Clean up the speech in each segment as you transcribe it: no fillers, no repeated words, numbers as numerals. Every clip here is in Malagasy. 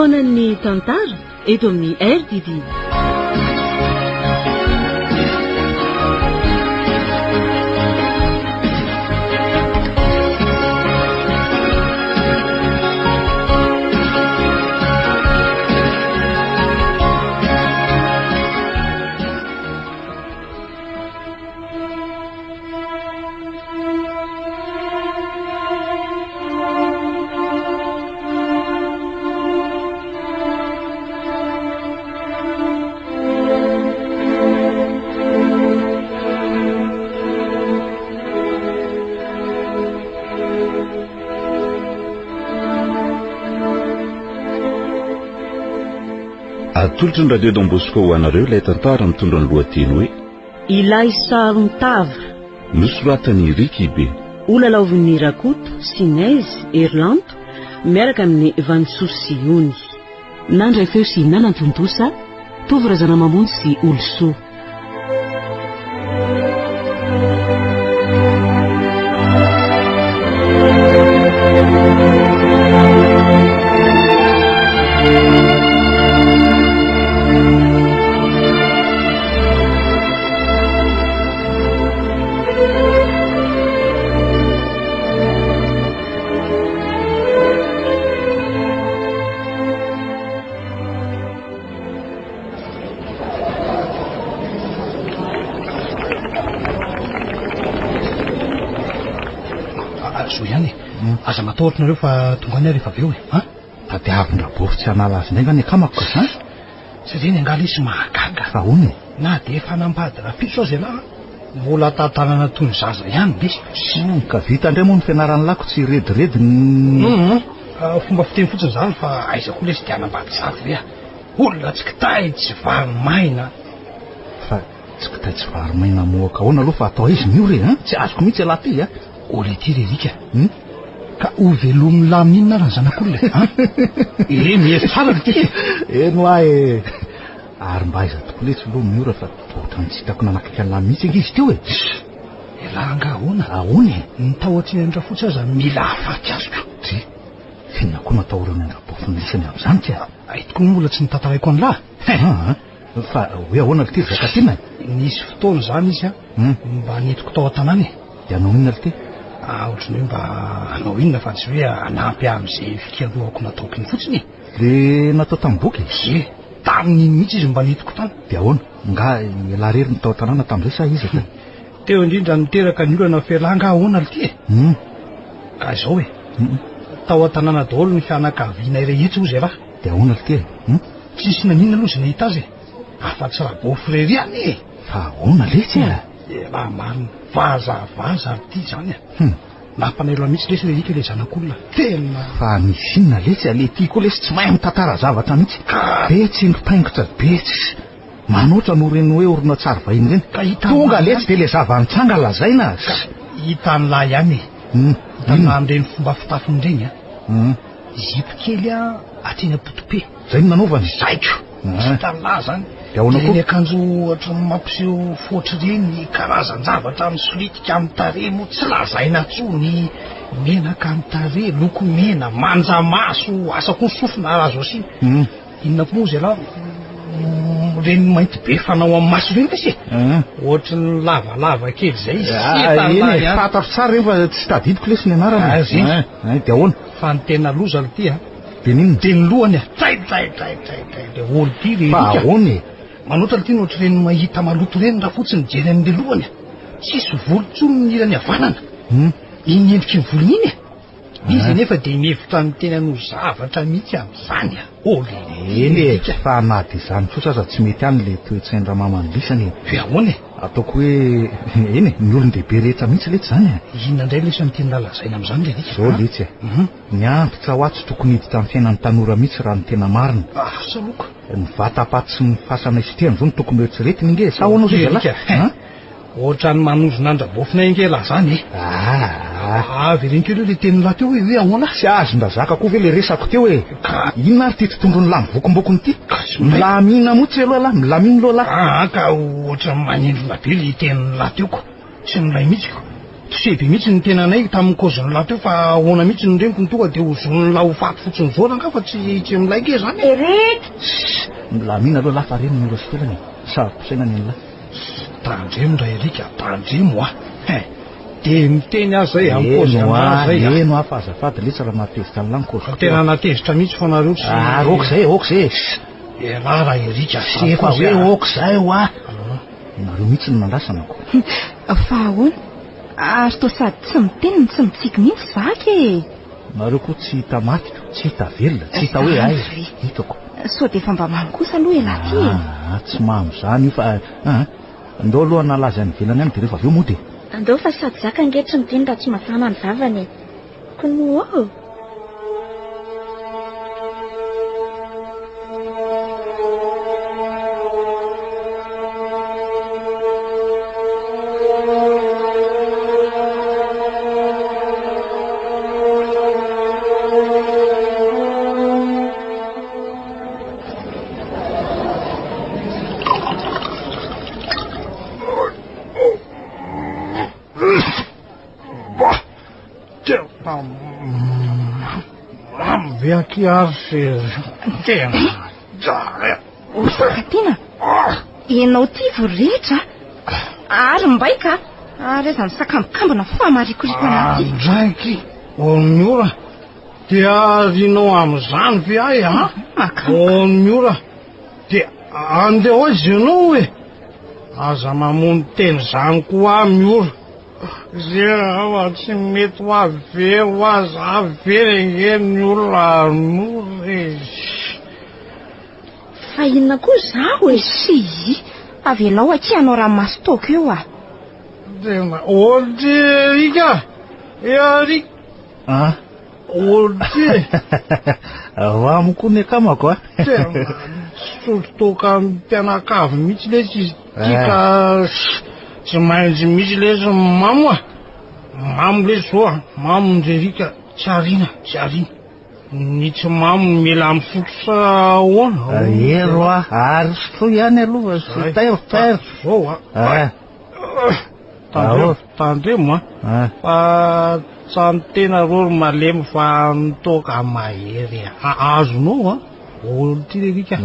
Fotoanan'ny tantara eto amin'ny RTD. Atolotry ny Radio Don Bosco ho anareo ilay tantara mitondra ny lohateny hoe Ilay saron-tava. Nosoratan'i Ricky Be. Holalaovin'i Rakoto sy Nezy Herilanto miaraka amin'i Vanisoa sy Ony. Nandray feo sy nanantontosa, Tovo Razanamamonjy sy Olosoa. Zo ihany e. Aza matahotra nareo fa tonga any aho rehefa avy eo e. Ha? Tadiavin-dRabofy tsy hanala azy indray nga ny akamako ka, ha? Tsy ireny angaha lesy mahagaga. Fa ahoana e? Na dia efa hanambady rahampitso aza ialahy an, mbola tantanana toy ny zaza ihany lesy. Hum, ka vita indray moa ny fianaran'ny lako tsy rediredy ny... Hum, fomba fiteny fotsiny izany fa aiza koa lesy dia hanambady zafy ve ah? Olona tsy kitay tsy vary maina. Fa tsy kitay tsy vary maina mohaka ahoana aloha fa atao aiza ny io re an? Tsy azoko mihitsy ialahy ty a. Olona ity re Rika. Hum? Ka ho velomin'ny lahy inona ary ny zanak'olona e? An? Eh, mihevitra tsara ry ty e. Eny hoa e. Ary mba aiza tokoa letsy aloha Miora fa ohatran'ny tsy hitako nanakaiky an'lahy mihitsy ange izy teo e. Ialahy angaha ahoana? Ahoana e? Ny tahotra eny an-dRafotsy aza mila hahafaty azy ko. Dry, f'inona koa no atahorana an-dRabofin'ny lisany amin'izany ka? Hay tokoa moa mbola tsy notantaraiko an'lah. Hein! Fa hoe ahoana ry ty ry Zakatiana e? Nisy fotoana izany izy an, mba nentiko tao an-tanàna e. Dia hanao inona ry ty? Ah, ohatran'ny hoe mba hanao inona fa tsy hoe hanampy ahy amin'izay fikarohako nataoko iny fotsiny e. Le natao tamin'ny boky e? Ie, tamin'iny mihitsy izy mba nentiko tany. Dia ahoana? Nga ialahy irery no tao an-tanàna tamin'izay sa iza kay? Teo indrindra no niteraka ny olana f'elah angaha ahoana ry ty e? Hum. Ka izao e, Hum. tao an-tanàna daholo ny fianakavianay rehetra hozy elah. Dia ahoana ry ty e? Hum. Tsisy naninona aloha izay nahita azy e, afa-tsy Rabofrery ihany e! Fa ahoana letsy e? Elah marina, vazavaza ry ty izany e! Hum. Nampanahelo ahy mihitsy lesy le ika le zanak'olona, tena. Fa misy inona letsy a, le ty koa lesy tsy mahay mitantara zavatra mihitsy. Ka. Be tsindron-taingotra be tsy. Manoatra noho ireny hoe horonantsary vahiny ireny. Ka hita Tonga letsy dia le zava-nitranga lazaina. Ka hitan'lahy ihany e. Hum. Hitan'lahy amin'ireny fomba fitafiny ireny a. Hum. Zipo kely a hatreny am-poto-pe. Zay no nanaovany? Zaiko. Ah. Hitan'lahy zany. Dia ahoana koa? Ireny akanjo ohatran'ny mampiseho foatra ireny, karazan-javatra misolitika amin'ny tarehy moa tsy lazaina intsony. Menaka amin'ny tarehy, loko mena, manja maso, asa koa ny sofina azo asiana. Hum. Inona koa moa zalahy ireny mainty be fanao amin'ny maso ireny lesy e? Ah. Ohatry ny lavalava kely izay izy. Ah, eny e, fantatro tsara ireny fa tsy tadidiko lesy ny anarany. Ah, zay. Ah, ah, dia ahoana? Fa ny tena loza aloha ity a. Dia n'inona? Dia ny lohany a. Tray tray tray tray tray. Dia olo ity re. Fa ahoana e? Manoatra ity no ohatry ireny mahita maloto ireny raha fotsiny mijery an'ilay lohany a. Tsisy volo intsony ny ilany havanana. Hmm. Iny endriky ny volony iny e. Izy anefa dia mihevitra ny tenany ho zavatra mihitsy amin'izany a. Oh le Eny e, fa na dia izany kosa aza tsy mety any le toe-tsain-dRamaman'i lisany e. Hoe ahoana e? Ataoko hoe, eny e, ny olon-dehibe rehetra mihitsy letsy izany e. Inona indray lesy no tian'i lazaina amin'izany ry Rika? Izao letsy e, ny antitra hoa tsy tokony hiditra amin'ny fiainan'ny tanora mihitsy raha ny tena marina. Ah, saloko. Ny vata-paty sy ny fasana isitrihana izao no tokony hoeritreretina ange e, sa ahoana hozy ialahy? Rika, Ohatran'ny manozona an-dRabofinay ange elah zany e! Aa! Avereno kely eo le tenin'lah teo hoe hoe ahoana? Tsy azon-drazaka koa ve le resako teo e? Ka. Inona ary ity tontondron'ny lahy mivokombokony ity? Ka tsy mahay. Milamina moa tsy aloha lahy, milamina aloha lahy. Aa ka ohatran'ny manindrona be le tenin'lah teo ko! Tsy milay mihitsy ko! Touché be mihitsy ny tenanay tamin'ny cause-n'lah teo fa ahoana mihitsy ny reniko no tonga dia hozon'lah ho faty fotsiny zao rangaha fa tsy tsy milay nge zany e. Eric! Sss! Milamina aloha lah fa reny ny ora sy felana e! Saro-pisaina ny an'lah. Tandremo ra Eric a, tandremo a! Hein! Dia miteny aho zay amin'ny cause an'lah zay a. Eno a, fa azafady letsy raha mahatezitra an'lah ny cause-ko. Tena natezitra mihitsy fa nareo tsy. Ary ok zay, ok zay e! Sss! Elah ra Eric a, Tsy efa hoe ok zay hoa! Nareo mihitsy no nandrasana ko. Fa ahoana? Ary toa sady tsy miteny no tsy mitsiky mihitsy Zaka e! Nareo koa tsy hita maty ko, tsy hita velona, tsy hita hoe aiza. Hitako. Sao dia efa mba mamo kosa aloha ialahy ity e? Ah, tsy mamo izany io fa ah, ndao aloha hanala azy any ivelany any dia rehefa avy eo mody e. Andao fa sady Zaka ange tsy miteny raha tsy mafana ny vavany e. K'no ô! Tena mamy ve akia ary se tena tsara. O Sakatiana, ianao ity voretra ary mbay ka ary aiza misakambokambona fa marikoriko anaty. Andraiky, Miora, dia arinao amin'izany ve ahy a? Makambo. Miora, dia andeha ho aiza ianao e? Aza mamono tena izany koa aho Miora. Zera fa tsy mety ho avy very ho azy avy very ange ny olona Miora e. Fa inona koa izaho e? Sy, avelao akia hanao ranomaso toaka eo ah. Tena ohatry Erika, Erika. Ah. Ohatry. Ramo koa ny akamako a. Tena misotro toaka mpianakavy mihitsy lesy izy ity ka tsy maintsy misy lesy mamo a. Mamo lesy zao a, mamo ndry Erika, tsy ariana, tsy ariana. Ny tsy mamo mila misotro sa ahoana? Ero a, ary sotroy ihany aloha fa tsy tairo, tairo. Zao a. Ah. Tandremo, tandremo a. Fa tsany tena rô ry malemy fa ny toaka mahery a. Azonao a. Olo ty le rika.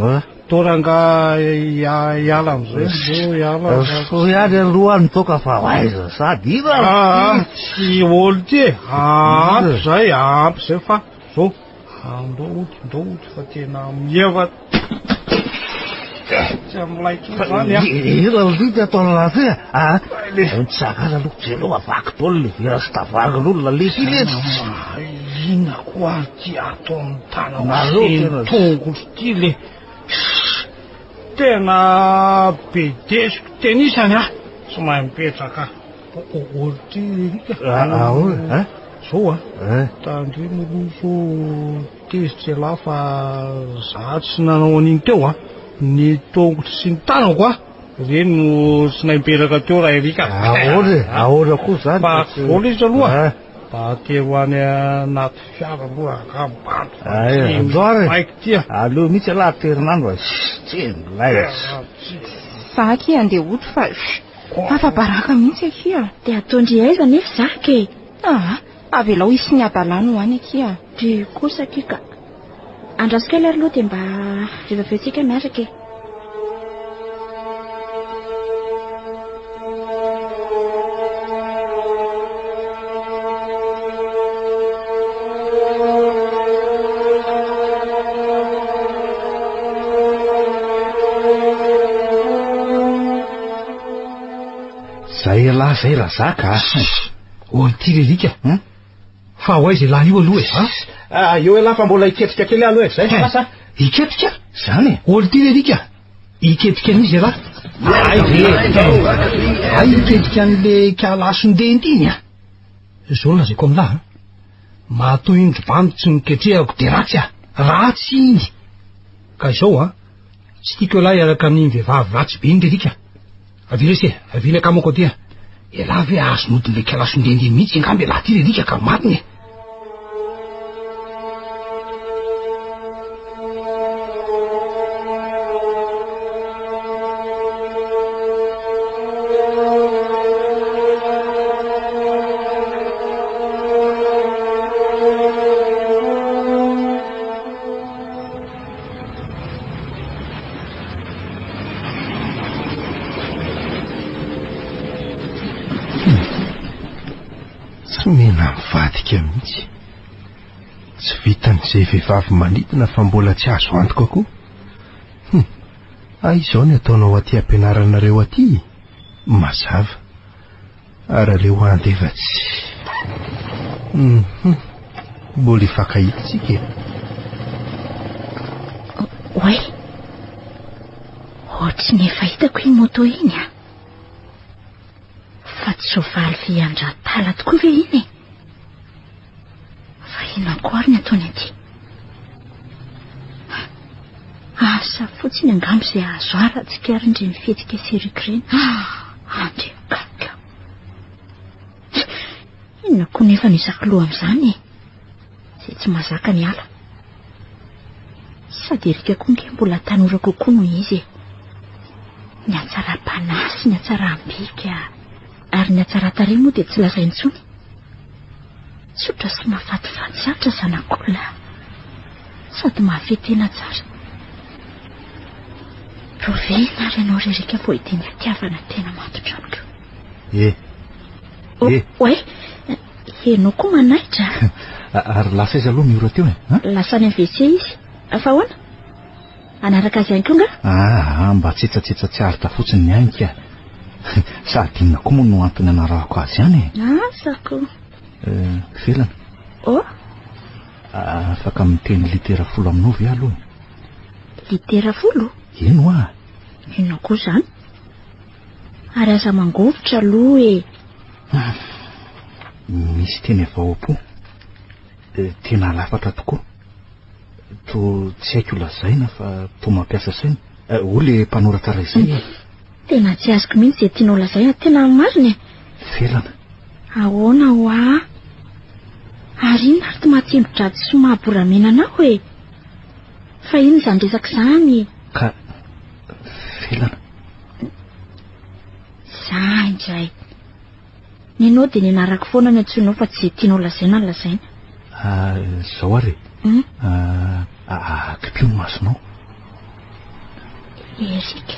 Toranga hiala amizay zao hiala. Soa ihany aloha ny toaka fa aiza sady ina. Ah, tsy olo ty e. Ampy zay, ampy zay fa zao. Andao ody, andao ody fa tena mieva. Tsy amilay intsony zany a. Ira ry ataon'ny ratsy e. Ah, mitsangana aloha jereo avaky daholo le vera sy tavoahangin'olona le ty letsy. Inona koa ary ty ataon'ny tanako sy ny tongotro ty le. Tena bedesiko tenisany ah. Tsy mahay mipetraka. Olo ty Erika. Ahoana? Zao ah. Tandremo aloha sao tezitra ialahy fa za tsy nanao an'iny teo ah. Ny tongotro sy ny tanako ah. Ireny no tsy nahay mipetraka teo raha Erika. Ahoana e? Ahoana koa zany? Fa zao ilay izy aloha. Mba atero any anaty fiara aloha angamba. Ay, andao ary. Maika ty ah. Aleo mihitsy ialahy aterin'andro ah. Tsy milay. Za akia andeha hody fa afa-baraka mihitsy akia. Dia ataon-dry aiza nefa Zaka e? Ah, avelao hisy ny hadalany ho any akia. Dia kosa akia ka. Andraso kely ary aloha dia mba rehefa avy eo tsika miaraka e. Zay ialahy zay Razaka a. Olo ty ry Rika. Fa ho aiza ialahy io aloha e? Ah, eo ialahy fa mbola hiketrika kely aloha e. Zay fa lasa. Hiketrika? Zany e. Olo ty ry Rika. Hiketrika an'iza ialahy? Ay ve. Ay hiketrika an'le kalason-denty iny a. Zao no lazaiko amin'lah a. Matoa iny ry bandy tsy niketrehako de ratsy a. Ratsy iny. Ka izao a. Tsy tiako ialahy hiaraka amin'iny vehivavy ratsy be iny ry Rika. Avia lesy e, avia ilay akamako aty a. Ialahy ve azo nodin'ilay kalasondendy mihitsy angamba ialahy ity ry Rika ka marina e. vitan'izay vehivavy manidina fa mbola tsy azo antoka koa. Hum, hay izao ny ataonao aty am-pianaranareo aty? Mazava. Ary aleo handeha fa tsy... Hum, mbola hifankahita isika e. Oay! Ohatry ny efa hitako iny moto iny a! Fa tsy soavaly vy an-dRatala tokoa ve iny e? Fa inona koa ary ny ataony aty? Asa fotsiny angamba izay azo ahy raha tsikariny ireny fihetsika seriko ireny. Andry gaga. Inona koa nefa no isako loha amin'izany e? Izay tsy mahazaka ny ala. Sady Erika koa nge mbola tanora kokoa noho izy e. Ny hatsaram-panahy sy ny hatsaram-bika ary ny hatsaran-tarehy moa dia tsy lazaina intsony. Tsotra sy mahafatifaty zatra zanak'olona. Sady mahafehy tena tsara. Rovena ary ianao ry Erika vao ity ny fitiavana tena matotra amiko. E. E. Oay, ianao koa manaitra. Ary lasa aiza aloha Miora teo e? Lasa any amin'ny WC izy. Fa ahoana? Hanaraka azy ihany koa nga? Ah, mba tsetsatsetsa tsy aritra fotsiny ny ahy ka. Sady inona koa moa no antony anarahako azy ihany e? Asa ko. Eh, Felana. Oh? Afaka miteny litera folo aminao ve aloha? Litera folo? Eny hoa. Inona koa izany? Ary aza mangovitra aloha e. Ah, misy teny avy ao am-po. Eh, tena lafatra tokoa. Toa tsy haiko lazaina fa toa mampiasa saina. Eh, hoy le mpanoratra iray izay e. Tena tsy azoko mihitsy izay tianao lazaina, tena marina e. Felana. Ahoana hoa? Ary inona ary ty mahatsembo-dratsy sy mahaboramena anao e? Fa inona izany resaka izany? Ka Felana. Za indray. Nenao dia ny anarako foana no antsoinao fa tsy izay tianao lazaina no lazaina. Ah, izao ary e. Hmm? Ah, akipio ny masonao. Eric.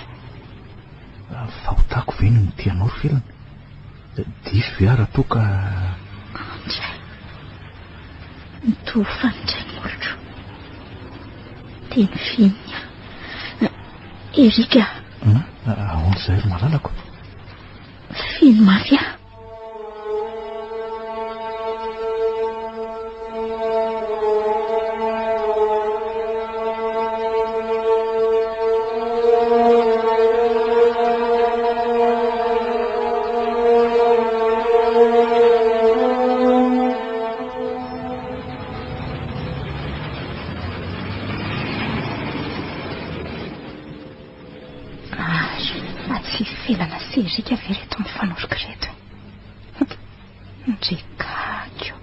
Ah, fahotako ve ny mitia anao ry Felana? Diso ve aho raha toa ka... Andray. Mitovy fanindray ny molotro. Teny fihiny aho. Eric. Hmm? Ahoana izay ry malalako? Feno mafy aho. Ary fa tsy felana sy erika ve reto mifanoroka ireto e? Ndry gaga io.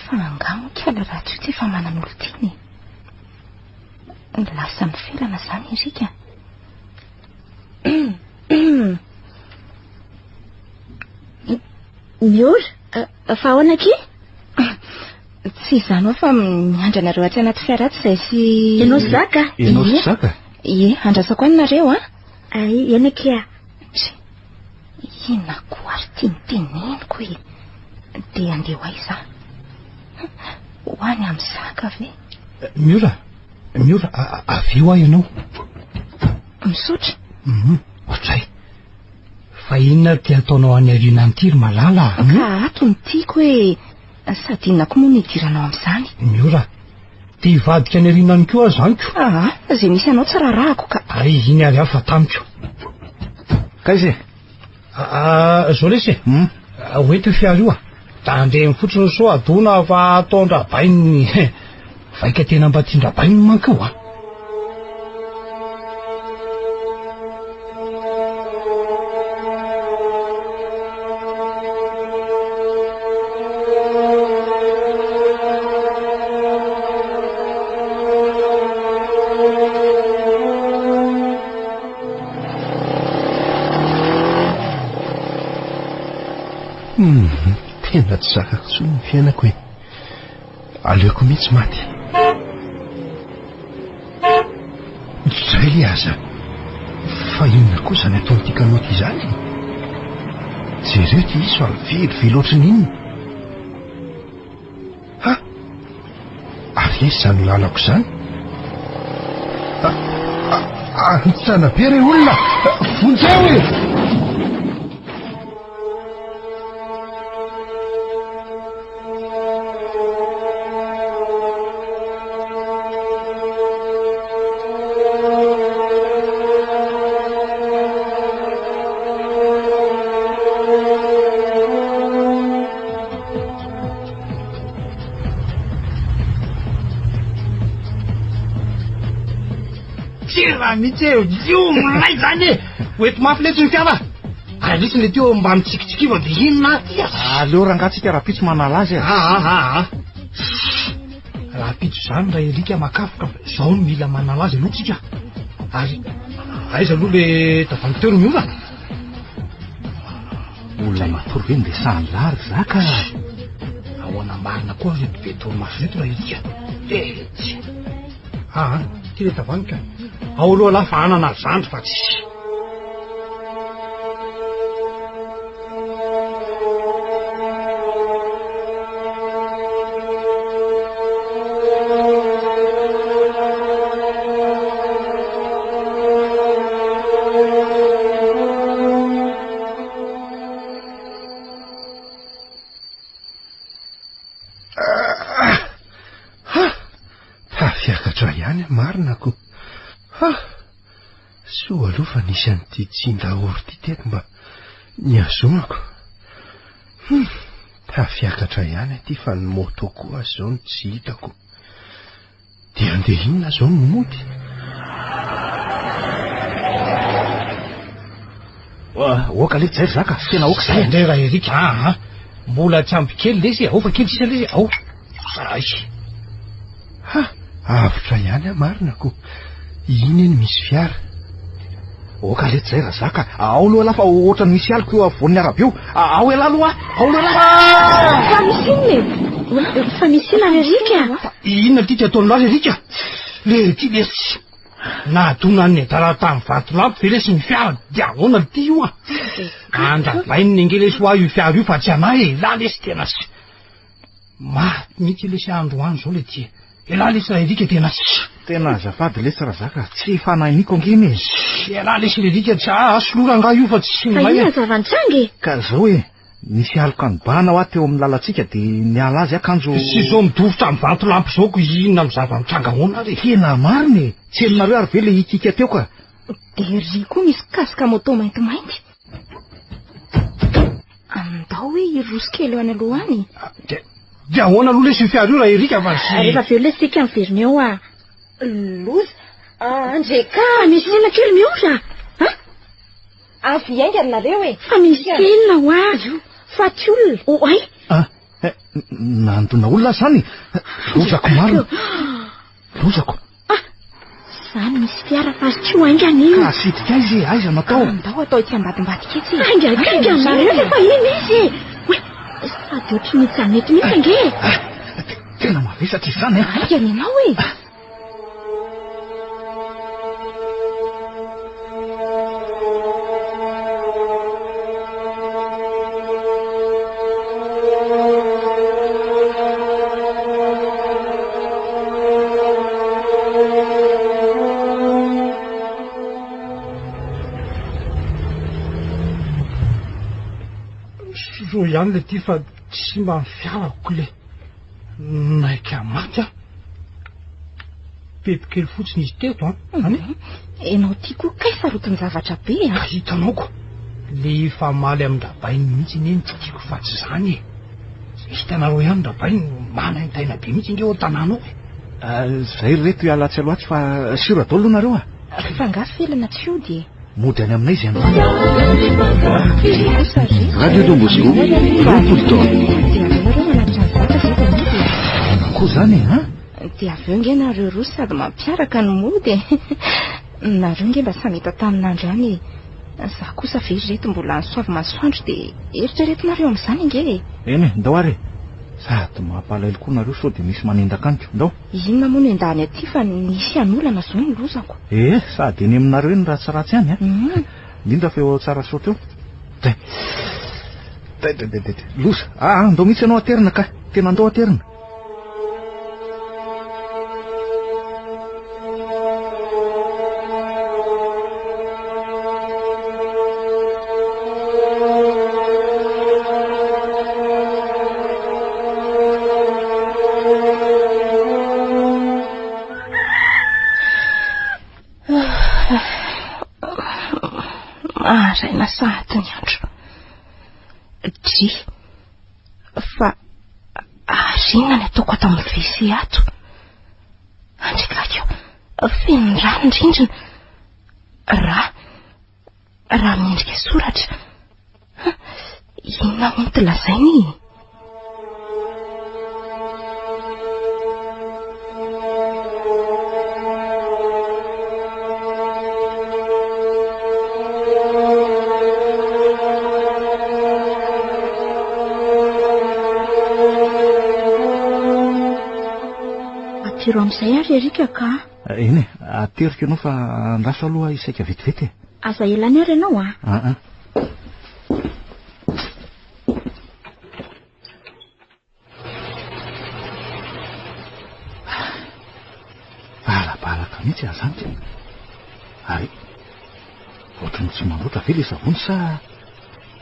Fa angaha moa kala ratsy io tsy efa manan'olon-tiana e? Lasa mifelana izany Erika. Miora, fa ahoana akia? Tsy izany hoa fa miandry anareo atsy anaty fiara atsy izay sy... Ianao sy Zaka? Ianao sy Zaka? Ie, andrasako any nareo an. Ay, eny akia. Ndry, inona koa ary ity noteneniko e? Dia andeha ho aiza aho? Ho any amin'i Zaka ve? Miora, Miora, avy eo aho ianao. Misaotra. Mhm, ohatray. Fa inona ary ty ataonao any aoriana any ity ry Malala a? Ka ato no tiako e. Sady inona koa moa no idiranao amin'izany? Miora, te hivadika any aoriana any koa aho izany ko. Aa, izay misy anao tsy raharahako ka. Ay, iny ary aho fa tamiko. Kaiza e? Aa, zao lesy e. Hmm? Hoento io fiara io a. Tandremo fotsiny sao adona fa ataon-dRabaininy. Vaika tena mba tian-dRabaininy manko io a. Hum, tena tsy zakako intsony ny fiainako e. Aleoko mihitsy maty. Izay aza. Fa inona koa izany ataon'ity kanoty izany e? Jereo ity izy fa mivelively ohatry ny inona. Ha! Ary aiza izany lalako izany? Hantsana be re olona! Vonjeo e! Tsira mihitsy e, io milay zany e. Hoento mafy letsy ny fiara. Ary lisy le teo mba mitsikitsikiva de inona aty a. Aleo rangaha tsika rahampitso manala azy e. Ah ah ah ah. Rahampitso zany raha Erika makafoka fa zao no mila manala azy aloha tsika. Ary aiza aloha le tavoahangy teo no miova? Olona matory ve no resahan'i lahy ry zaka? Ahoana marina koa ireto be torimaso ireto raha Erika? Etsy. Ah, ty le tavoahangy ka. Ao aloha lahy fa anana zandry fa tsisy. Tafiakatra ihany marina ko. Ha! Soa aloha fa nisy an'ity tsindaory ity teto mba nihazonako. Hum, tafiakatra ihany aty fa ny moto koa aza izao no tsy hitako. Dia handeha inona izao no mody? Oka letsy zay ry zaka, tena oka zay. Indray raha Eric, ah ah. Mbola tsy ampy kely lesy, ao fa kely sisa lesy, ao. Ay. Ha! Avotra ihany aho marina ko. Iny eny misy fiara. Oka letsy zay razaka. Ao aloha lahy fa ohatran'ny misy aloka eo afovoan'ny arabe eo. Ao ialahy aloha a! Ao aloha ialahy. Fa misy inona e? Fa misy inona ry Eric a? Fa inona ity ty ataon'i lahy ry Eric a? Le ity lesy. Nahadona an'i Nedala tamin'ny vatolampy ve lesy ny fiara dia ahoana ity io a? Andrabaininy ange lesy hoa io fiara io fa tsy anay e. Lahy lesy tena tsy. Maty mihitsy lesy androany zao le ty. Elah lesy Raerika tena tsy. Tena azafady lesy Razaka, tsy fanahiniko ange iny e. Elah lesy Raerika tsy ah soloa rangahy io fa tsy Fa milay inona e. zava-nitranga e? Ka zao e, nisy aloka nibahana hoa teo amin'ny lalantsika dia niala azy aho kanjo. Sy zao midofotra amin'ny vatolampy zao ko inona no zava-mitranga ahoana ary e? Tena marina e, tsy henonareo ary ve le hikika teo ka. Dia ry koa misy casque moto maintimainty. Andao hoe hiroso kely eo any aloha any. Ah, dia dia ahoana aloha lesy io fiara io raha Erika fa sy. Rehefa avy eo lesy tsika miverina eo ah. Loza. Andre ka. Fa misy inona kely miora? Ha? Avy haingana nareo e. Fa misy inona ho azy io? Faty olona. Oh ay. Ah, eh, nandona olona zany. Lozako marina. Lozako. Ah! Zany misy fiara fa azy tsy ho haingana io. Ka asitrika aiza e, aiza no atao? Andao atao etsy ambadimbadika etsy e. Haingana haingana nareo fa iny izy e. Oe, sady ohatry ny hijanona eto mihitsy ange e. Ah, tena mavesatra izany a. Haingana ianao e. Soa ihany le ty fa tsy mba ny fiarako le naika maty aho. Pepy kely fotsiny izy teto an. Any? Ianao ty koa kay sarotin-javatra be a. Ka hitanao ko. Le hifamaly amin-drabainy mihitsy anie no tsy tiako fa tsy izany e. Hitanareo ihany Rabainy manaintaina be mihitsy ange ao an-tanàna ao e. Ah, zay ry reto hiala atsy aloha atsy fa sûr daholo aloha nareo a. Fa angaha felana tsy hody e. Mody any aminay izy androany. Radio Don Bosco, 20 taona. Dia avy eo nareo manatitra ny zaka zay vao mody e. Ahoana koa izany e, an? Dia avy eo nge nareo roa sady mampiaraka no mody e. Nareo nge mba samy eto Antaninandro ihany e. Za kosa ve ry reto mbola any Soavimasoandro dia eritreretinareo amin'izany ange e. Eny e, ndao ary e. Sady mampalahelo koa nareo sao dia misy manendaka amiko. Ndao. Inona moa no endahany aty fa nisy hanolana zao ny lozako. Ee, sady eny aminareo eny ratsiratsy any an. Indrindra fa eo Tsarasaotra eo. Dai. Dai dai dai dai. Loza. Aa, ndao mihitsy ianao aterina ka. Tena ndao aterina. Maraina sahady ny andro. Dry. Fa ary inona ny ataoko ato amin'ny WC ato? Andrikako, feno rà ny rindrina. Rà. Rà miendrika soratra. Inona hono ty lazainy e? Atero amin'izay ary Erika ka. Eny e, ateriko ianao fa andraso aloha hisaika vetivety e. Aza ela any ary ianao a. Aa. Balabalaka mihitsy aho izany ty. Ary ohatran'ny tsy mandroatra ve ilay savony sa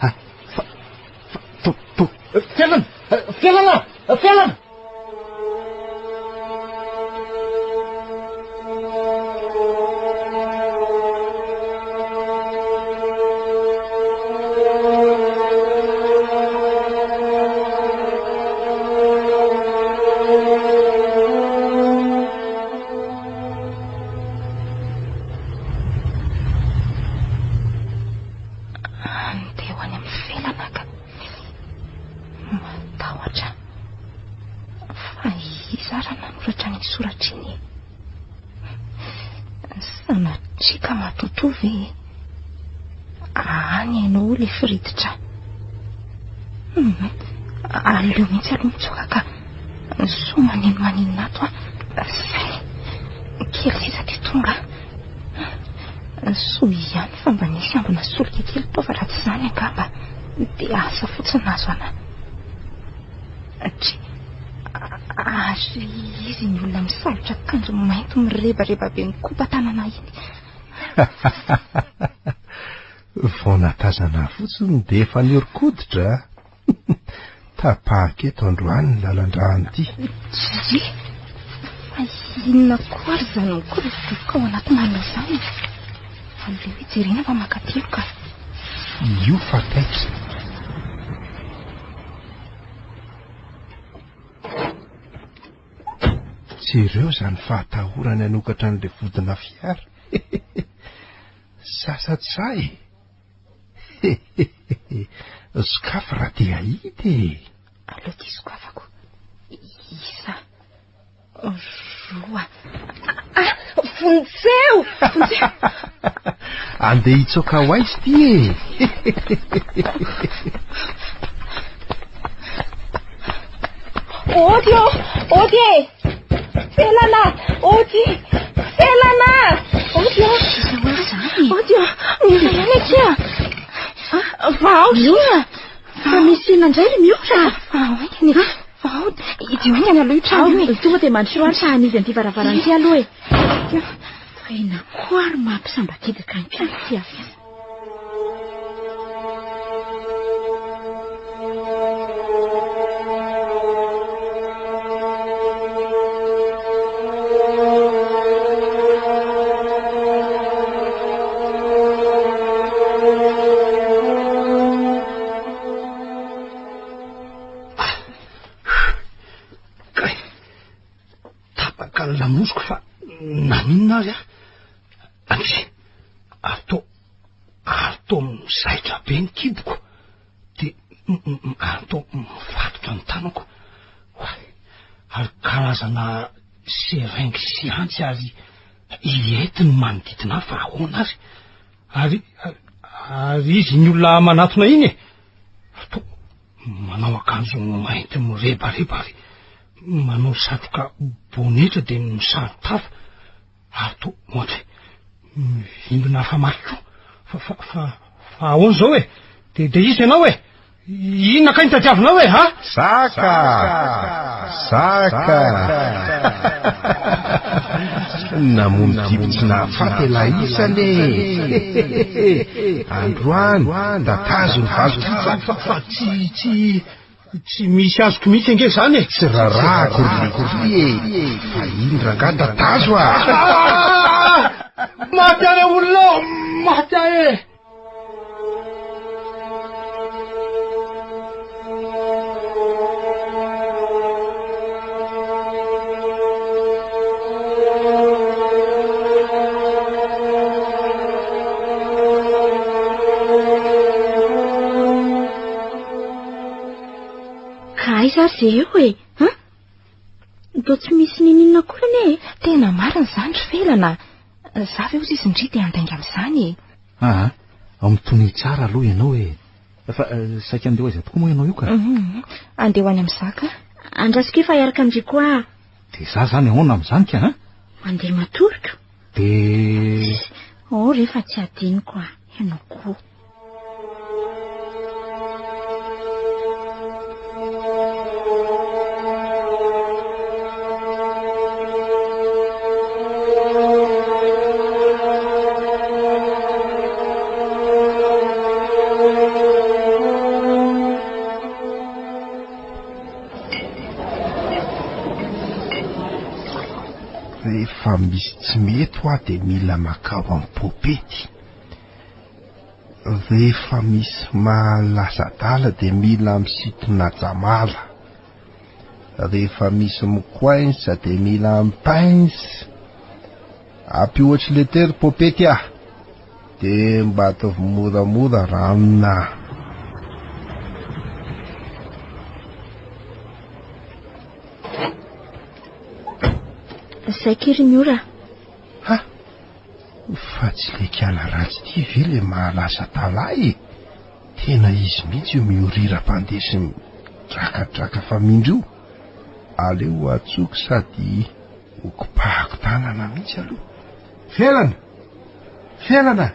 ha fa fa to to Felana! Felana! Felana! Andeha ho any amin'ny felana ka. Matahotra. Fa iza ary nanoratra an'iny soratra iny e? Sanatria ka matotoa ve e? Any ianao ilay firiditra. Aleo mihitsy aloha mitsoaka ka. Soa maneno maninona ato an. Zay. Kely sisa dia tonga. Soa ihany fa mba nisy ambina solika kely tao fa raha tsy izany angamba dia asa fotsiny nahazo anà. Dry, ary izy iny olona misalotra akanjo mainty mirebareba be mikopa-tanana iny. Vao nahatazana ahy fotsiny dia efa nihoron-koditra. Tapahako eto androany ny lalan-drano ity. Dry, fa inona koa ary izany mikorodoroka ao anaty malina izany? Aleo hijerena fa mankaty ka. Io fa taitra. Jereo izany fahatahorany hanokatra an'ilay vodina fiara. Sasatsa e! Sokafy raha te hahita e! Aleo ty sokafako. Isa. Roa. Ah, vonjeo! Vonjeo! Andeha hitsoaka ho aiza ity e! Ody ô! Ody e! Felana! Ody! Felana! Ody ô! Ody ô! Miora ihany akia! Vao Miora! Fa misy inona indray ry Miora? Vao haingana e! Vao! Idio haingana aloha io trano io e! Tonga dia mandrosoa ary fa hanidy an'ity varavarana ity aloha e! Tena koa ary mampisambatidaka ny mpiandry ity avy. Kay, tapaka ny lamosiko fa naninona ary aho? Ankizy, ary toa, ary toa mizaitra be ny kiboko, dia ary toa mifatotra ny tanako. Oay, ary karazana seringue sy antsy ary iety ny manodidina ahy fa ahoana ary? Ary, ary izy iny olona manatona iny e! Toa manao akanjo mainty mirebareba ary manao satroka bonetra dia misaron-tava. Ary toa ohatra hoe mivimbina famaky koa. Fa, fa, fa, fa ahoana izao e? Dia, dia iza ianao e? Inona kay no tadiavinao e, ha? Saka! Saka! Namono biby tsy nahafaty elah isany e! Androany, tatazo ny valin-kitsaka. Fa, fa, tsy, tsy, Tsy misy azoko mihitsy ange izany e! Tsy rarahako ry lehilahy e! Fa iny rangahy tatazo a! Maty ahy re olona ô! Maty ahy e! ary izay eo e! An? Toa tsy misy niniana akory anie e! Tena marina izany ry Felana a! Za ve hozy izy ndry dia handainga amin'izany e! Aa, mitonia tsara aloha ianao e! Fa saika andeha ho aiza tokoa moa ianao io ka? Andeha ho any amin'i Zaka. Andraso kely fa hiaraka amin-dry koa aho. Dia za izany ahoana amin'izany ka an? Mandeha matory ko. Dia. Oh re fa tsy adinoko ah, ianao koa. Rehefa misy tsy mety hoa dia mila makao amin'ny popety. Rehefa misy mahalasa adala dia mila misintona jamala. Rehefa misy mi-coince dia mila mi-pince. Ampiohatry letery popety ah! Dia mba ataovy moramora ranona. Zay ky ry Miora. Ha! Fa tsy le kiala ratsy ity ve le mahalasa adala ahy e? Tena izy mihitsy io miorira mpandeha sy midrakadraka famindra io. Aleo antsoiko sady hokopahako tanana mihitsy aloha. Felana! Felana!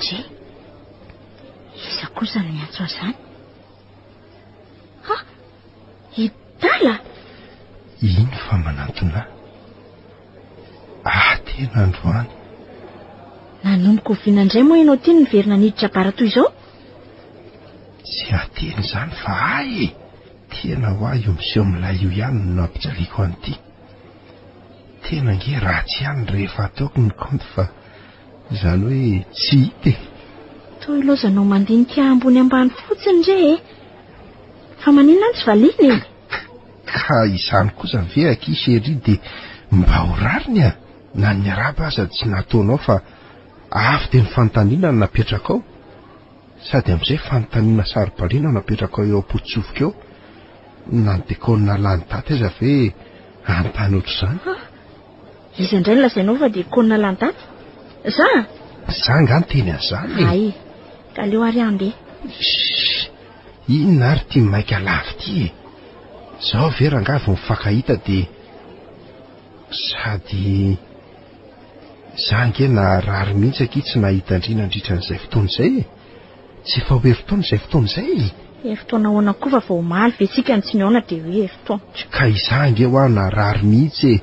Dry! Iza kosa no miantso ahy izany? Ha! I Dala! Iny fa manantona ahy. Ah, tena androany. Nanomboka oviana indray moa ianao ity no niverina niditra bara toy izao? Tsy ateny izany fa ahy e! Tena ho ahy io miseho milay io ihany no nampijaliako an'ity. Tena ange ratsy ihany rehefa ataoko ny kaonty fa izany hoe tsy hita e! Toa ilaozanao mandinika ambony ambany fotsiny re e! Fa maninona no tsy valiana e? Ka izany kosa ve akia chérie dia mba ho rariny a! Na ny miarahaba aza tsy nataonao fa avy dia ny fanontaniana no napetrakao. Sady amin'izay fanontaniana saro-baliana no apetrakao eo am-potosofiko eo. Na ny dekaonina lany daty aza ve hanontany ohatr'izany? Ha! Iza indray no lazainao fa dekaonina lany daty? Za? Za angaha niteny an'izany e! Hay! Ka aleo ary handeha. Shh! Inona ary ity maika lava ity e? Zao ve rangahy vao mifankahita dia sady za ange naharary mihitsy akia tsy nahita an-dry nandritra an'izay fotoana izay e! Tsy efa ho herintaona izay fotoana izay e! Herintaona ahoana koa fa vao omaly ve tsika no tsy nihaona dia hoe herintaona. Ka izaho ange hoa narary mihitsy e!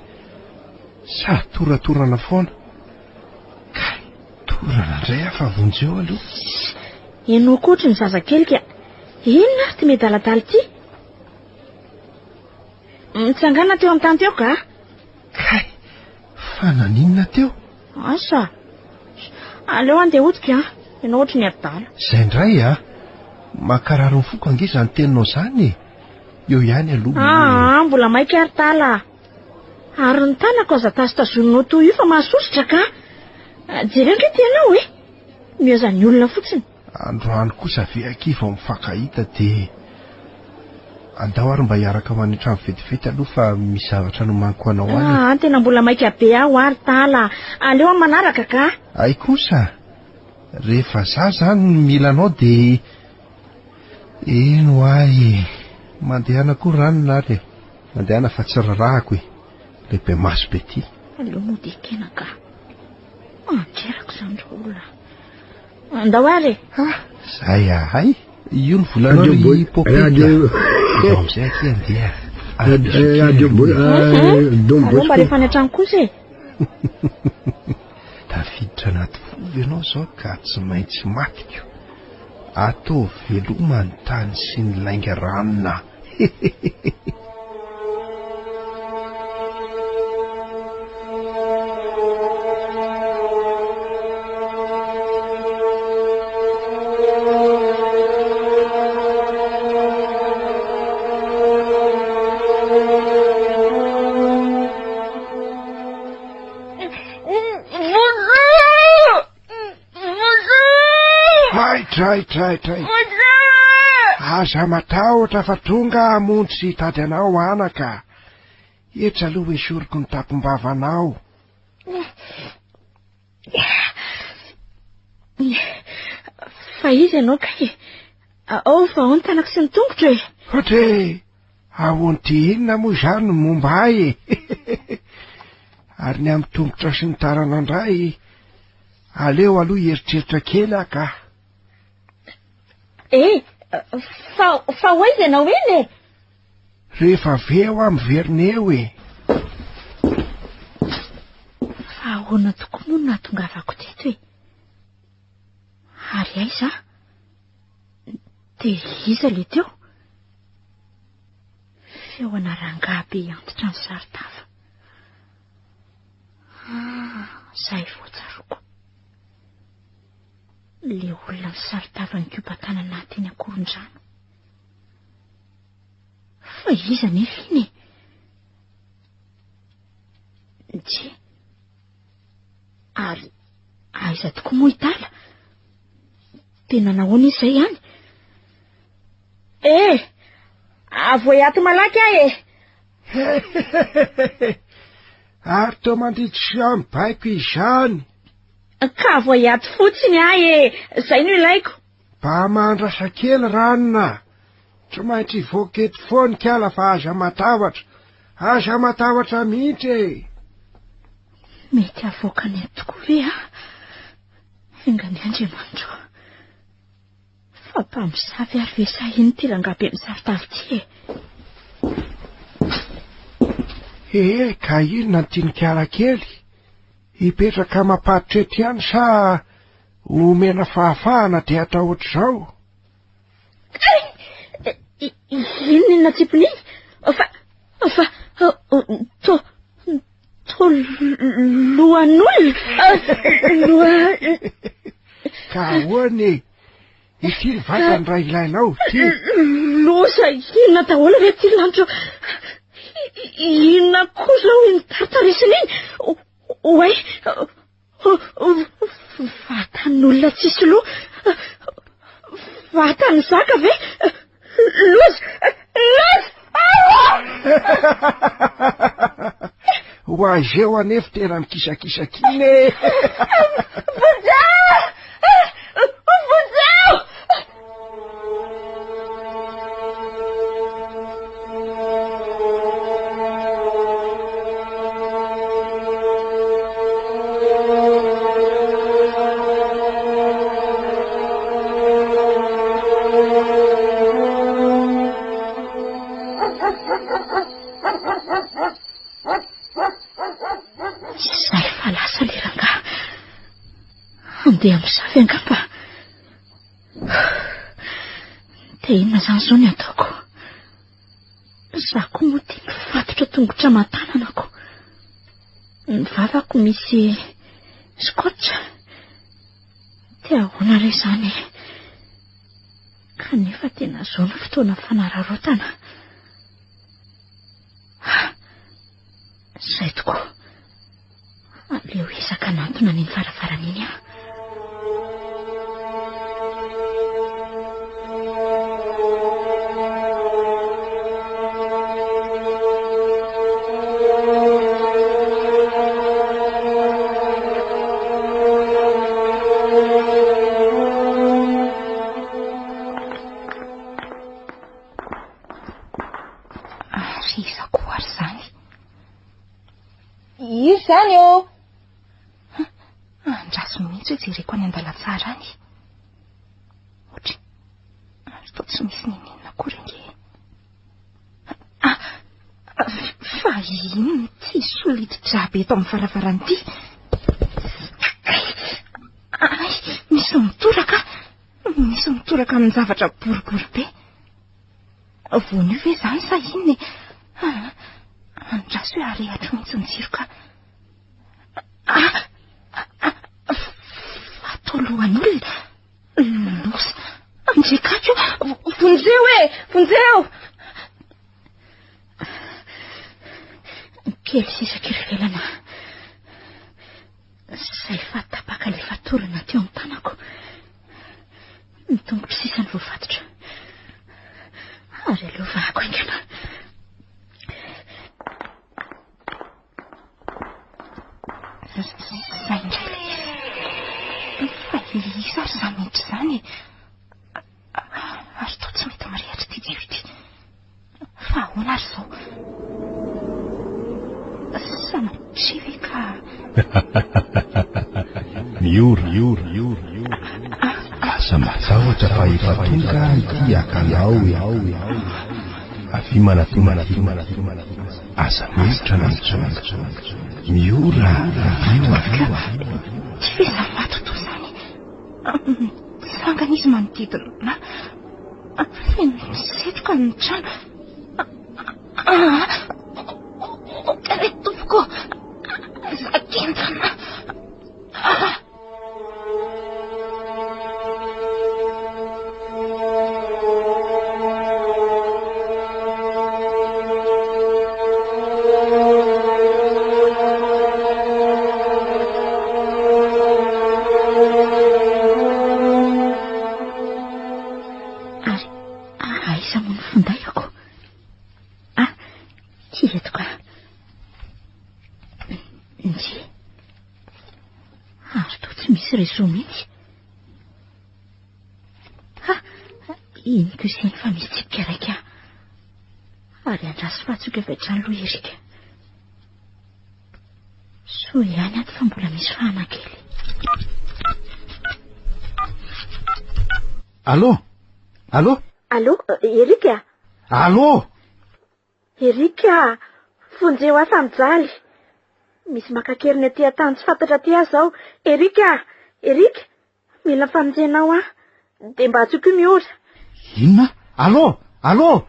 Sady toratorana foana. Kay, torana indray aho fa vonjeo aloha. Ianao koa ohatry ny zazakely ka. Inona ary ity miadaladala ity? Mitsangana teo amin'ny tany teo ka. Kay, fa naninona teo? Asa. Aleo andeha hodiko an. Ianao ohatry ny adala. Izay indray a. Mankarary ny foko ange izany teninao izany e. Eo ihany aloha. Aa, mbola maika ary tala. Ary ny tanako aza tazotazoninao toy io fa mahasosotra ka. Jereo ange ity ianao e. Mihaza ny olona fotsiny. Androany kosa ve akia vao mifankahita dia andao ary mba hiaraka ho any an-trano vetivety aloha fa misy zavatra nomaniko ho anao any e. Ah, tena mbola maika be aho ary Tala. Aleo amin'ny manaraka ka. Hay kosa, rehefa za zany no mila anao dia eny ho ahy e. Mandehana koa ranona ary e. Mandehana fa tsy rarahako e. Ilay be maso be ty. Aleo mody ekena ka. Andreraka izany ry olona. Andao ary e. Ha, zay ahay. Io ny volanao ry Popety a. Andao amin'izay akia andeha. Aleo mba rehefa any an-trano kosa e. Tafiditra anaty vovo ianao izao ka tsy maintsy matiko. Ataovy veloma ny tany sy ny lainga ranona. Tray, tray, tray, tray. Aza matahotra fa tonga aho hamonjy sy hitady anao anaka. Etsy aloha esoriko ny tampom-bavanao. Fa iza ianao kay e? Ao fa ao ny tanako sy ny tongotro e. Ohatra e, ahoan ty inona moa izany ny momba ahy e? Ary ny amin'ny tongotra sy ny tanana indray, aleo aloha hieritreritra kely aho ka. Eh, fa, fa ho aiza ianao eny e? Rehefa avy eo aho miverina eo e. Fa ahoana tokoa moa no nahatongavako teto e? Ary aiza aho? Dia iza ilay teo? Feo ana rangahy be antitra nisaro-tava. Ah, izay vao tsaroako. Ilay olona nisaro-tava nikopa-tanana teny Ankorondrano. Fa iza anefa iny e? Tsia. Ary aiza tokoa moa i Tala? Tena nahoana izy izay any? Eh! Avoay ato malaky aho e! Ary toa mandidy sy mibaiko izany. Ka avoay ato fotsiny aho e! Izay no ilaiko. Mba mahandrasa kely ranona. Tsy maintsy hivoaka eto foana ikala fa aza matahotra. Aza matahotra mihitsy e! Mety havoakany eto tokoa ve aho? Enga anie Andriamanitro. Fa mpamosavy ary ve sa ino ity rangahy be misaron-tava ity e? Ee, ka inona no tian'i Kala kely? Hipetraka mampatotra eto ihany sa omena fahafahana dia atao ohatr'izao? Inona iny natsipiny iny? Fa, fa, to, to lohan'olona? Loha... Ka ahoana e? Ity ny vatany raha ilainao, ity. Loza, inona daholo re ity lanitra? Inona koa izao iny taritarisina iny? Oay, Vatan'olona tsisy loha. Vatan'ny zaka ve? Loza! Loza! Ho azy eo anefa tena mikisakisaka iny e! Vonjeo! Vonjeo! Zay fa lasa le rangahy. Andeha hamosavy angamba. Dia inona izany izao ny ataoko? Izaho koa moa tia mifatotra tongotra aman-tanana ko. Ny vavako misy scotch. Dia ahoana re izany e? Kanefa tena izao no fotoana fanararaotana. Izay tokoa. Aleo hiezaka hanantona an'iny varavarana iny aho. Ary iza koa ary izany? Iza izany ô? Andraso mihitsy hoe jereko any an-dalantsara any. Ohatry, ary toa tsy misy n'inon'inona akory ange. Ah, fa inona ity soliditra be eto amin'ny varavarana ity? Ay, misy mitoraka, misy mitoraka amin'ny zavatra boribory be. Voanio ve izany sa inona e? Ah, andraso hoe arehatro mihitsy ny jiro ka. Ah, ah, atao lohan'olona. Loza. Andriakatro, vonjeo e, vonjeo. Kely sisa kirivelana. Izay fa tapaka ilay fatorana teo amin'ny tanako. Ny tongotro sisa no voafatotra. Ary aleo vahako haingana. Izay indray ilay izy. Fa iza ary izany miditra izany e? Ary toa tsy mety mirehitra ity jiro ity. Fa ahoana ary izao? Sanatria ve ka... Miora, miora, miora. Aza matahotra fa efa tonga ity hakanao e. Avia manatona aty. Aza mihevitra na mitsonga. Miora, avio, avio. Tsy ve izany matotoa izany? Mitsangana izy manodidina. Feno setroka ny trano. Ry tompoko, za kentana. Ary aiza moa ny findaiko? Ah, ty eto ka. Ndry. Ary toa tsy misy réseau mihitsy. Ha, iny kosa iny fa misy tsipika raika. Ary andraso fa atsoiko avy hatrany aloha Erika. Soa ihany ato fa mbola misy fahana kely. Allô? Allô? Allô, Erika? Allô? Erika, vonjeo aho fa mijaly. Misy maka an-keriny aty an-tany tsy fantatra aty aho izao. Erika! Erika! Mila famonjenao aho. Dia mba antsoy koa Miora. Inona? Allô? Allô?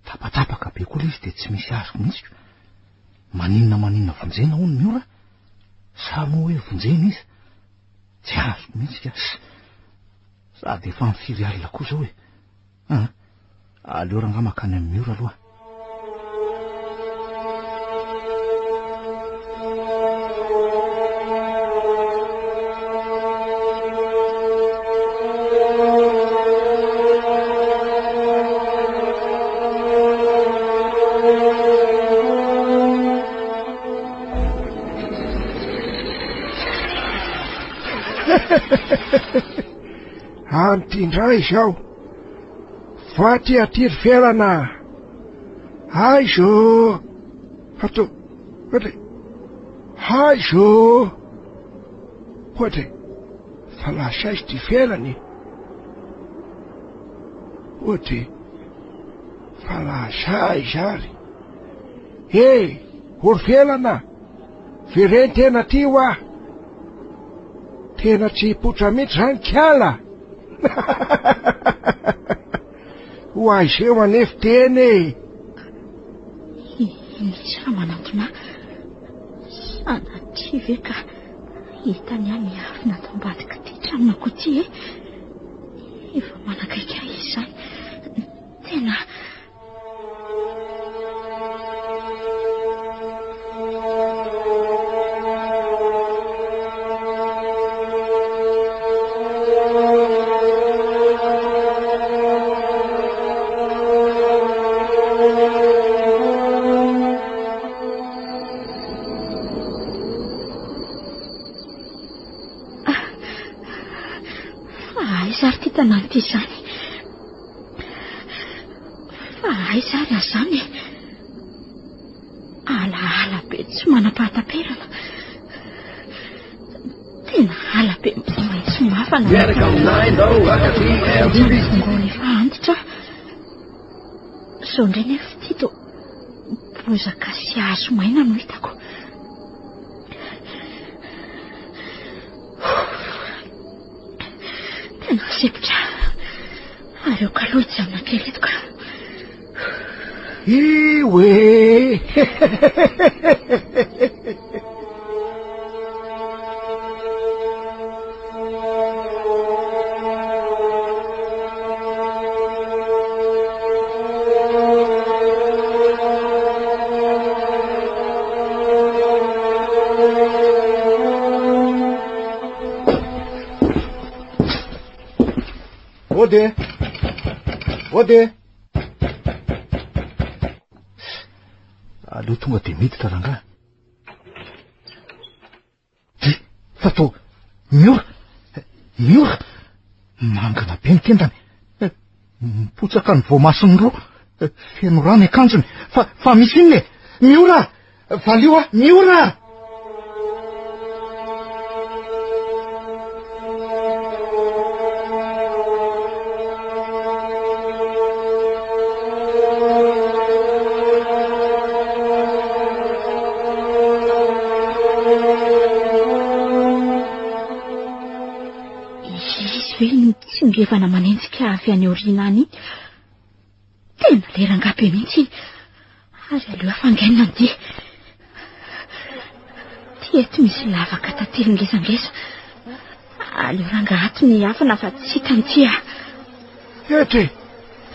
Tapatapaka be koa ilay izy dia tsy misy azoko mihitsy ko. Maninona maninona vonjena hono Miora? Sa moa hoe vonjena izy? Tsy azoko mihitsy ka. Sady efa amin'ny firy alina koa izao e. An! Aleo rangahy mankany amin'ny Miora aloha. Anty indray izao. Vaty aty ry Felana a! Aiza ô! Ato, ohatry, aiza ô! Ohatry, fa lasa aiza ity Felana e? Ohatry, fa lasa aiza ary? He, o ry Felana, vereno tena aty hoa! Tena tsy hipoitra mihitsy izany kala! Ho aiza eo anefa teny e! Misy fa manantona sanatria ve ka hitany ahy miafina ato ambadik'ity tranonako ity e? Efa manakaiky ahy izy izany. Tena Fa aiza ary ity tanàna ity izany? Fa aiza ary aho izany e? Alaala be tsy manam-pahataperana. Tena ala be maitso mafana. Miaraka aminay ndao hankafy MTV. Mbola efa antitra aho. Izao indray nefa ity toa bozaka sy hazo maina no hitako. Tena sempotra. Ary eo kaloha hijanona kely eto ka. Io e! Ody! Ody! tonga dia miditra rangahy. Dia, fa toa miora, miora, mangana be ny tendany, mipotsaka ny voamasony roa, feno rà ny akanjony, fa, fa misy inona e? Miora! Valio aho, miora! Izy ve iny mitsingevana manenjika avy any aoriana any iny? Tena le rangahy be mihitsy iny. Ary aleo hafangainina ny dia. Ty eto misy lavaka tantely ngezangeza. Aleo rangahy ato ny hafana fa tsy hitany ity ah. Eto e!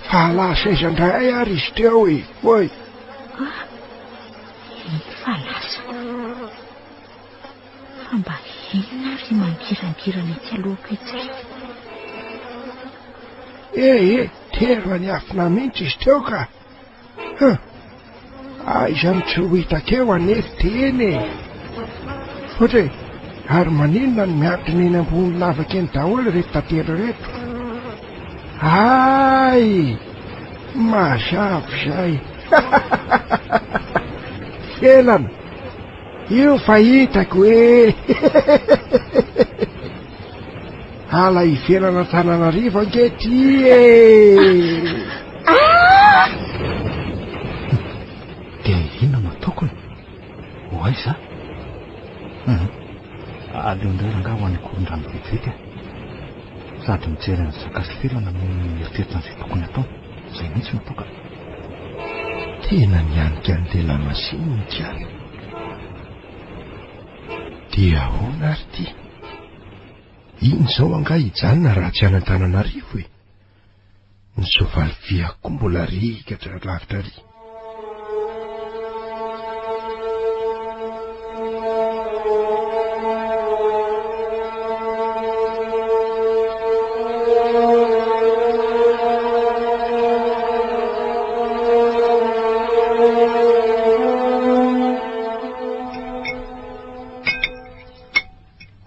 Fa lasa aiza indray ary izy teo e! Oy! Ah, iny fa lasa. Fa mba inona ary mangirangirana etsy alohako etsy ry? Eh eh, tena niafina mihitsy izy teo ka. Huh! Aiza no tsy ho hita teo anefa teny e! Ohatra e, ary maninona no miantona eny ambony lavaka eny daholo ireto tantely ireto? Hay! Mazava izay! Felana! Io fa hitako e! Ala ivelan'Antananarivo ange ty e! Ah! Dia inona no ataoko e? Ho aiza? Hum. Aleo indray rangahy ho any Ankorondrano vetivety e. Sady mijery an'i Zaka sy Felana no mieritreritra an'izay tokony hatao. Izay mihitsy no atao ka. Tena nianika an'ilay lamasinina ikala. Dia ahoana ary ity? Iny izao angaha hijanona raha tsy any Antananarivo e? Ny soavaly viako koa mbola rikatra lavitra ary.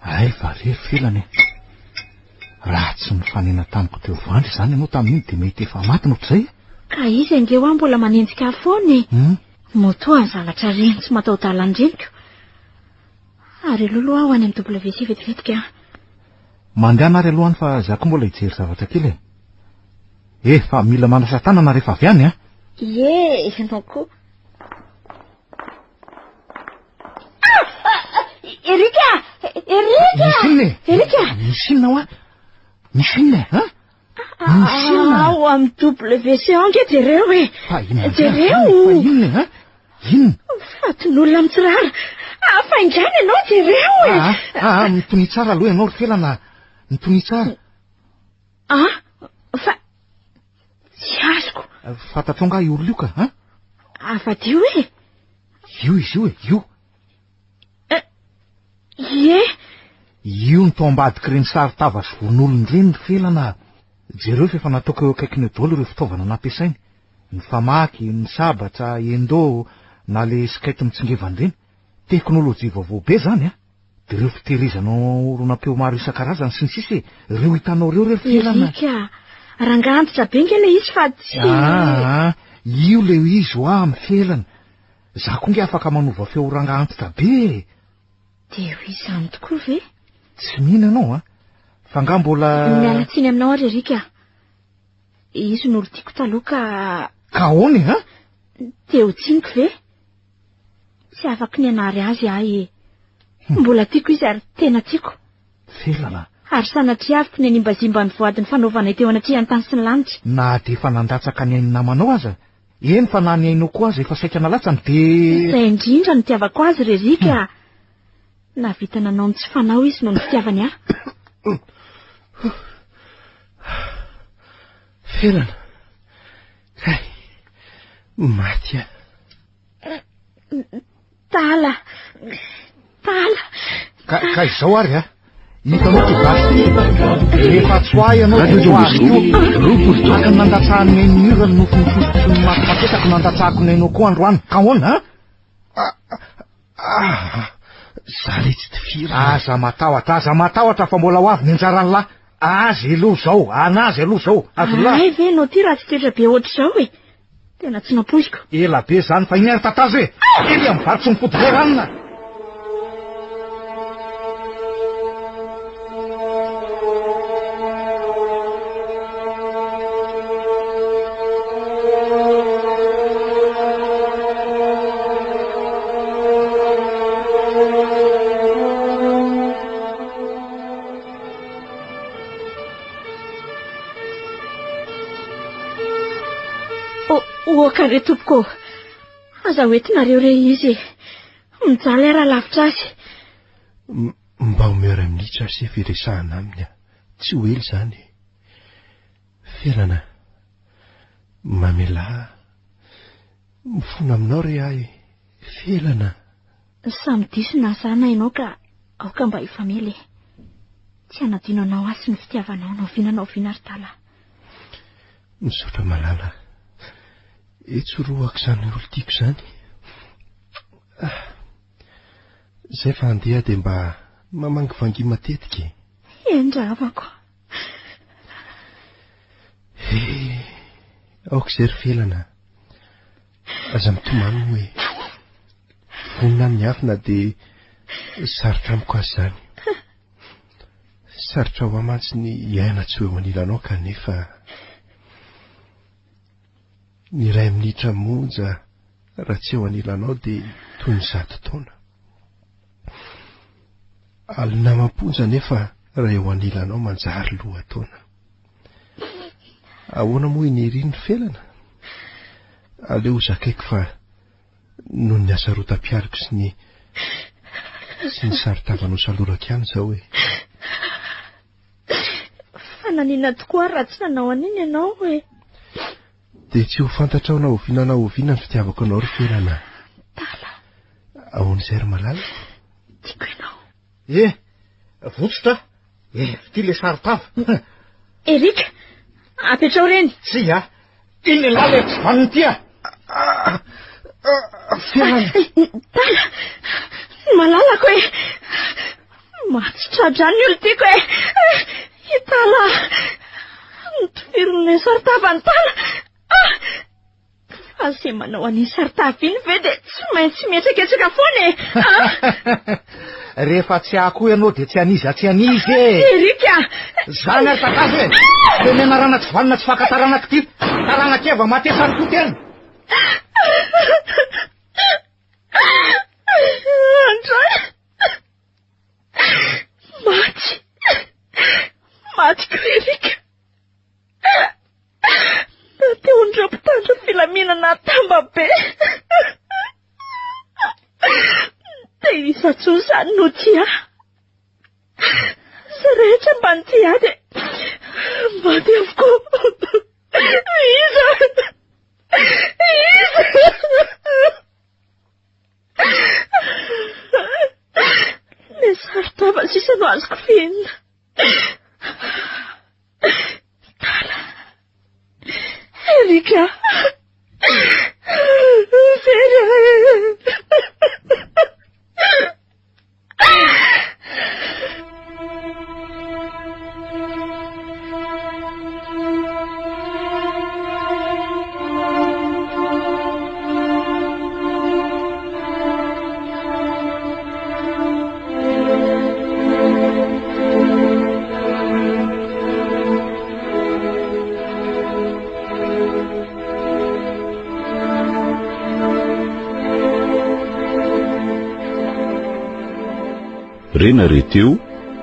Hay va re felana e! Raha tsy nifanena tamiko teo Vandry izany ianao tamin'iny dia mety efa maty no ohatr'izay e! Ka izy ange hoa mbola manenjika ahy foana e! Hmm? Moto any zavatra reny tsy mataho-dalana reniko. Ary aloha aloha aho any amin'ny WC vetivety ka. Mandehana ary aloha any fa za koa mbola hijery zavatra kely e. Eh, fa mila manasa tanana rehefa avy any a. Ie, ianao koa. Erika! Erika! Misy inona e? Erika! Misy inona hoa? Misy inona e? Ha? Misy inona? Ao amin'ny WC ao ange jereo e! Fa inona? Jereo! Fa inona e? Ha? Inona? Fatin'olona mitsirara! Afaingana ianao jereo e! Ah, ah, ah, mitonia tsara aloha ianao ry Felana. Mitonia tsara. Ah, fa tsy azoko. Fantatrao angaha io olona io ka, ha? Avadio e! Io izy io e, io. Eh, ie. Io no tao ambadik'ireny saron-tava sy vononolona ireny ry Felana a. Jereo fa efa nataoko eo akaikiny eo daholo ireo fitaovana nampiasainy. Ny famaky, ny sabatra, endo, na le skate mitsingevana ireny. Teknolojia vaovao be izany a. Dia ireo fitehirizana horonam-peo maro isan-karazany sy ny sisa e. Ireo hitanao ireo re ry Felana. Erika, rangaha antitra be nge le izy fa tsy... Aa, io le izy hoa amin'ny Felana. Za koa nge afaka manova feo ho rangaha antitra be e. Dia ho izany tokoa ve? Tsy mino ianao an! Fa angaha mbola... Miala tsiny aminao ary Erika. Izy no olon-tiako taloha ka... Ka ahoana e, an? Dia ho tsiniko ve? Tsy afaka ny hanary azy aho e. Mbola tiako izy ary tena tiako. Felana. Ary sanatria aviko ny hanimbazimba ny voady nifanaovanay teo anatrehan'ny tany sy ny lanitra. Na dia efa nandatsaka ny ain'ny namanao aza, eny fa na ny ainao koa aza efa saika nalatsany dia. Izay indrindra no itiavako azy ry Eric a! Nahavita nanao ny tsy fanao izy noho ny fitiavany ahy. Felana. Hay, maty aho. Tala! Tala! Ka, ka izao ary a! Hitanao ty basy ty? Rehefa tsy ho ahy ianao dia ho azy koa. Tahaka ny nandatsahan'ny ain'ny mira ny nofon'ny fositry ny maty maketako nandatsahako ny ainao koa androany. Ka ahoana a? fidirana. Aza matahotra, aza matahotra fa mbola ho avy ny anjaran'ny lahy. Azy aloha izao, an'azy aloha izao. Azon'lah. Hay ve ianao ity ratsy toetra be ohatr'izao e? Tena tsy nampoiziko. Ela be izany fa iny ary tatazo e! Ery amin'ny vary tsy mipody ve ranona? Oka re tompoko ô! Aza hoentinareo re izy e! Mijaly aho raha lavitra azy. Mba omeo iray minitra ry sefo hiresahana aminy aho. Tsy ho ela izany e. Felana, mamelà ahy. Mifona aminao re aho e. Felana. Samy diso na za na ianao ka aoka mba hifamela e. Tsy hanadino anao aho sy ny fitiavanao na oviana na oviana ry Tala. Misaotra malala. Etsy roako izany olon-tiako izany. Ah. Zay fa handeha dia mba mamangivangy matetika e. Eny rahavako. He, aoka izay ry Felana. Aza mitomany moa e. Vonona ny miafina dia sarotra amiko aza izany. Sarotra ho ahy mantsy ny hiaina tsy ho eo anilanao kanefa ny iray minitra monja raha tsy eo anilanao dia toy ny zato taona. Alina amam-ponja nefa raha eo anilanao manjary lohataona. Ahoana moa i Nirina ny felana? Aleo ho zakaiko fa noho ny hasarotam-piariko sy ny sy ny saron-tava nosalorako ihany izao e. Fa naninona tokoa ary raha tsy nanao an'iny ianao e? Dia tsy ho fantatrao na oviana na oviana ny fitiavako anao ry Felana. Tala. Ahoana izay ry malala? Tiako ianao. Eh, votsotra aho. Eh, ity le saron-tava. Eric, apetrao ireny. Tsia, iny ialahy le tsy vanona ity ah. Felana. Tala, malalako e. Maty tsy tra-drano ny olon-tiako e. I Tala, notifirin'ilay saron-tava ny Tala. Ah! Fa izay manao an'iny saron-tava iny ve dia tsy maintsy mihetsiketsika foana e? Rehefa tsy ahy koa ianao dia tsy an'iza tsy an'iza e! Eric a! Zany ary takazo e! Teny anarana tsy vanona tsy faka taranaka ity! Taranak'i Eva matesany koa tena! Andray! Maty! Maty koa Eric! Nasehon'ireo mpitandro filaminana tambabe. Dia iza intsony izany no tia ahy? Izay rehetra mba nitia ahy dia maty avokoa. Iza? Iza? Ilay saron-tava sisa no azoko fenina. Tala. Erika. Very aho. Rena re teo.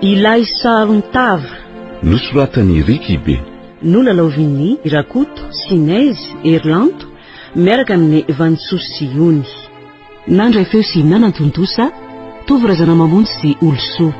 Ilay saron-tava. Nosoratan'i Ricky Be. Nolalaovin'i Rakoto, Sinez, Herilanto, miaraka amin'i Vanisoa sy Ony. Nandray feo sy nanantontosa, Tovo Razanamamonjy sy Olosoa.